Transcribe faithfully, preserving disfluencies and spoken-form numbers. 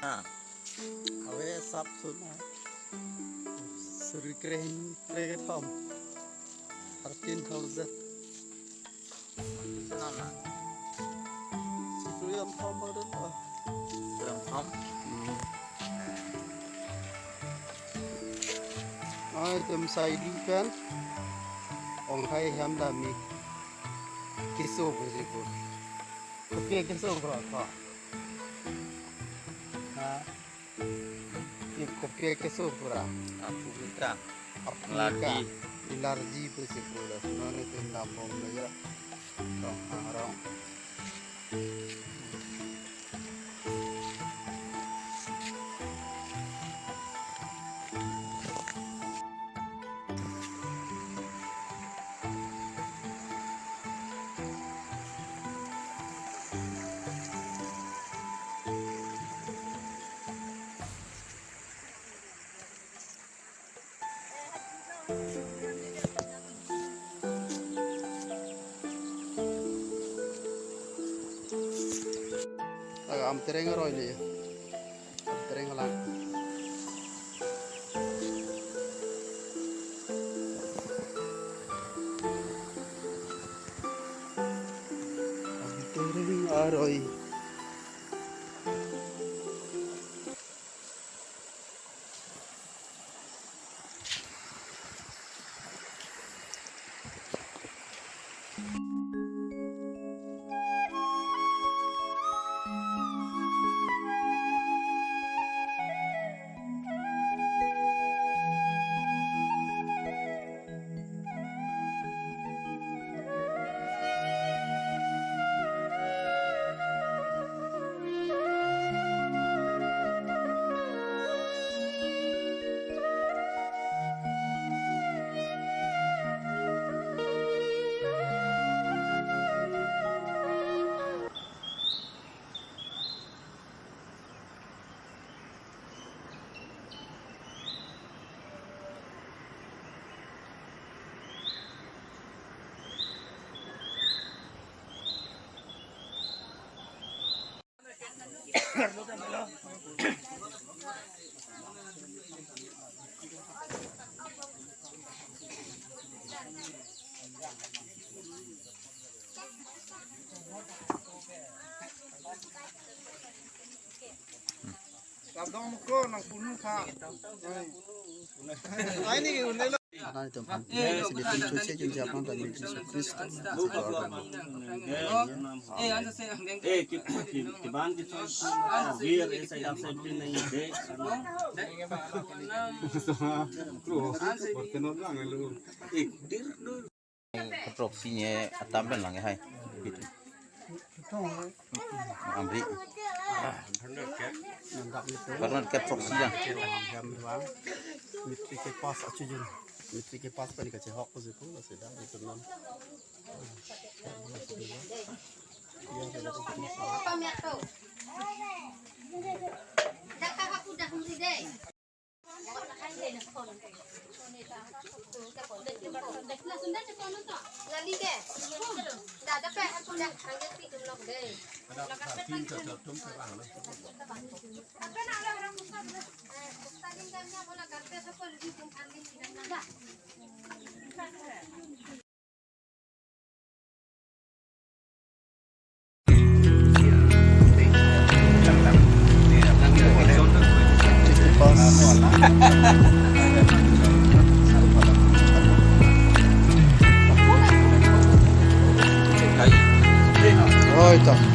Ah. Ave sap suna. Suri kre hini kre kethom. Thirteen thousand. Nana. Situ yang thom ada tuh. Yang thom. Hmm. Ah, itum side pen. Ong hai hem dami. Keso besi ko. Kopi keso bro ko. Ha. Ye kopi keso pura. Apu ka. Apu ka. Alergi. Alergi pusi pura. Nonke itum nabom na ya. Rong arong. Taga Amtereng aroi le. Amtereng alang. Amtereng aroi. Kadong mukro nang punu tha. Ai ni unai lo. Anan itum an. Sidi pun cuci jun japang dan Jisu Kristo. Eh, ke, ke, ke ban ke cuci. Biar eh saya dah saya pin nahi de. Klo, berkenon lang lu. Eh, dir lu. Proxy nye atam pen lang hai. Amri. Karena ke proxy ya. Mitri ke pas acu jun. Mitri ke pas pen kachehok ko situ, sudah itu non. Oi, to.